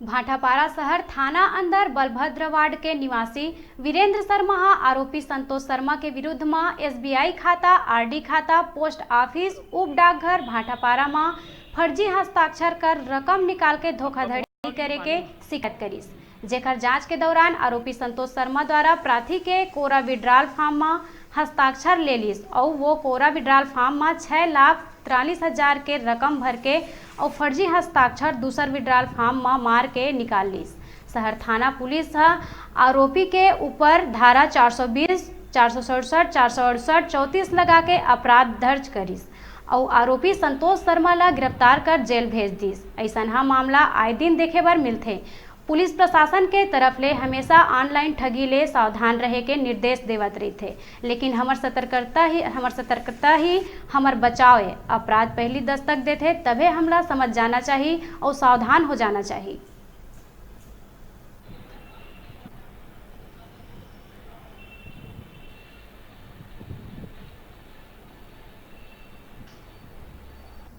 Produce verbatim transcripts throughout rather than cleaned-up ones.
भाटापारा शहर थाना अंदर बलभद्र वार्ड के निवासी वीरेंद्र शर्मा ह आरोपी संतोष शर्मा के विरुद्ध म एसबीआई खाता, आरडी खाता, पोस्ट ऑफिस, उप डाकघर भाटापारा म फर्जी हस्ताक्षर कर रकम निकाल के धोखाधड़ी करे के शिकायत करिस, जेकर जांच के दौरान आरोपी संतोष शर्मा द्वारा प्रार्थी के कोरा विड्रॉल फॉर्म म हस्ताक्षर ले लिस अउ वो कोरा विड्रॉल फॉर्म म छह लाख तिरालीस हजार के रकम भर के अउ फर्जी हस्ताक्षर दूसर विड्रॉल फॉर्म म मार के निकाल लिस। शहर थाना पुलिस ह आरोपी के ऊपर धारा चार सौ बीस, चार सौ सड़सठ, चार सौ अड़सठ, चौंतीस लगा के अपराध दर्ज करिस अउ आरोपी संतोष शर्मा ला गिरफ्तार कर जेल भेज दिस। अइसनहा मामला आए दिन देखे बर मिलथे। पुलिस प्रशासन के तरफ ले हमेशा ऑनलाइन ठगी ले सावधान रहे के निर्देश देवत रहिथे, लेकिन हमर सतर्कता ही, हमर सतर्कता ही हमर बचाव ए। अपराध पहली दस्तक देथे, तभे हमला समझ जाना चाही अउ सावधान हो जाना चाही।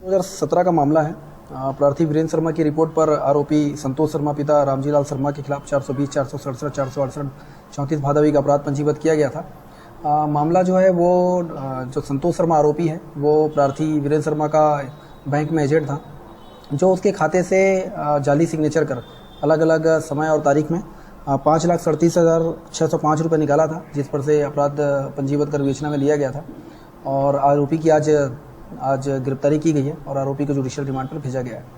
दो हज़ार सत्रह का मामला है। अ, प्रार्थी वीरेंद्र शर्मा की रिपोर्ट पर आरोपी संतोष शर्मा पिता रामजी लाल शर्मा के खिलाफ चार सौ बीस, चार सौ सड़सठ, चार सौ अड़सठ, चौंतीस भादवी का अपराध पंजीबद्ध किया गया था। अ, मामला जो है वो, अ, जो संतोष शर्मा आरोपी है, वो प्रार्थी वीरेंद्र शर्मा का बैंक में एजेंट था, जो उसके खाते से, अ, जाली सिग्नेचर कर अलग-अलग समय और तारीख में, अ, पाँच लाख सड़तीस हज़ार छः सौ पाँच रुपये निकाला था, जिस पर से अपराध पंजीबद्ध कर विवेचना में लिया गया था और आरोपी की आज, आज गिरफ्तारी की गई है और आरोपी को जुडिशियल रिमांड पर भेजा गया है।